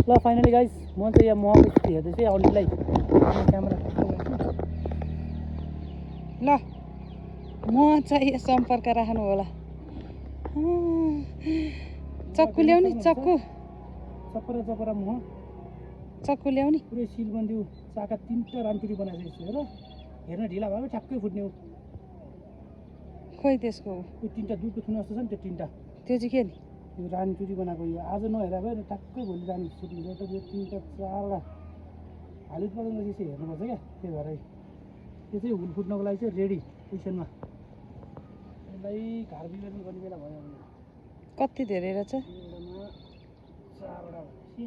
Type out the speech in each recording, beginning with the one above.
ल finally guys म चाहिँ यहाँ महको स्थिति हेर्दै चाहिँ अलिकलाई क्यामेरा ल म चाहिँ सम्पर्क राख्नु होला चक्कु ल्याउने चक्कु चपरा मह चक्कु ल्याउने पुरै सिलबन्दी चाका 3टा रामचुरी बनाइसकेको छु हेर्न ढिला भयो ठ्याक्कै फुट्ने हो खोइ त्यसको त्यो 3टा दुधको थुन जस्तो छ नि त्यो 3टा त्यो चाहिँ के नि यो रानीचुरी बनाएको यो आज नहेरा भयो ठ्याक्कै भोलि रानी सुटिङ छ यो 3टा 4वटा हालिद उत्पादन गरेपछि चाहिँ हेर्नुपर्छ क्या त्यही भएर त्यो चाहिँ हुल फुट्नको लागि चाहिँ रेडी पोजिसनमा यसलाई घर बिगार्नु गर्ने बेला भयो भने कति धेरै रहेछ एउटामा 4वटा भएपछि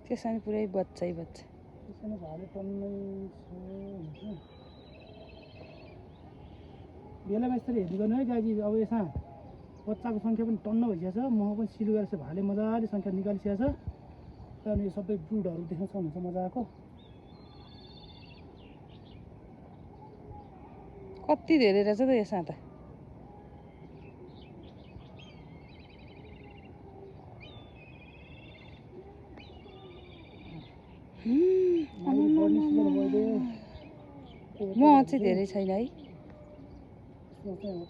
त्यसमा पुरै बच्चै बच्चा त्यसमा भाले टन्नै छ बेलामा यसरी हेर्नु गर्नु है गाईजी अब यसमा बच्चाको सङ्ख्या पनि टन्न भइसकेको छ मह पनि सिल गरेर चाहिँ भाले मजाले सङ्ख्या निकालिसकेको छ त्यहाँदेखि यो सबै ब्रुडहरू देख्न सक्नुहुन्छ मजाको कति धेरै रहेछ त यसमा त म चाहिँ धेरै छैन है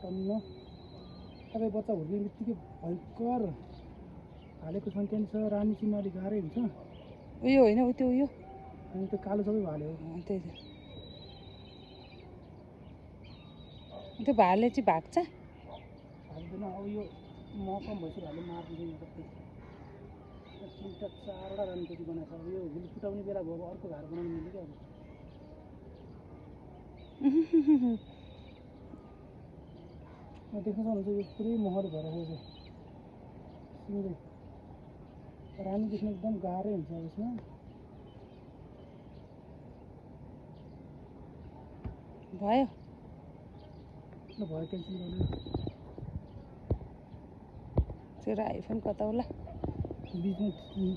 टन्न तपाईँ बच्चा हुर्किने बित्तिकै भयङ्कर भालेको सङ्ख्या नि छ रानी चिन्न अलिक गाह्रै हुन्छ उयो होइन उ त्यो उयो अनि त्यो कालो सबै भाले हो त्यही त त्यो भाले चाहिँ भाग्छ भाग्दैन अब यो मह कम भएपछि भाले मारिदिँदैन सबै 3टा 4वटा रानीचुरी बनाएको छ अब यो हुल फुटाउने बेला भयो अब अर्को घर बनाउनु मिल्यो क्या अब देख्न सक्नुहुन्छ यो पुरै महले भएर गएको सिँगै रानी देख्न एकदम गाह्रै हुन्छ अब यसमा भयो ल भयो क्यान्सल गर्नु तेरो आइफोन कता होला बिचमा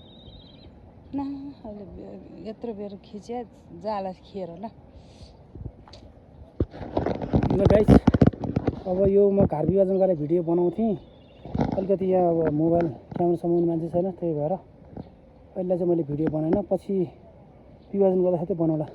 न अहिले यत्रो बेर खिच्या जाला खिएर होला ल गाइस अब यो म घर विभाजन गरेर भिडियो बनाउँथेँ अलिकति यहाँ अब मोबाइल क्यामेरा समाउने मान्छे छैन त्यही भएर पहिला चाहिँ मैले भिडियो बनाएन पछि विभाजन गर्दाखेरि चाहिँ बनाउला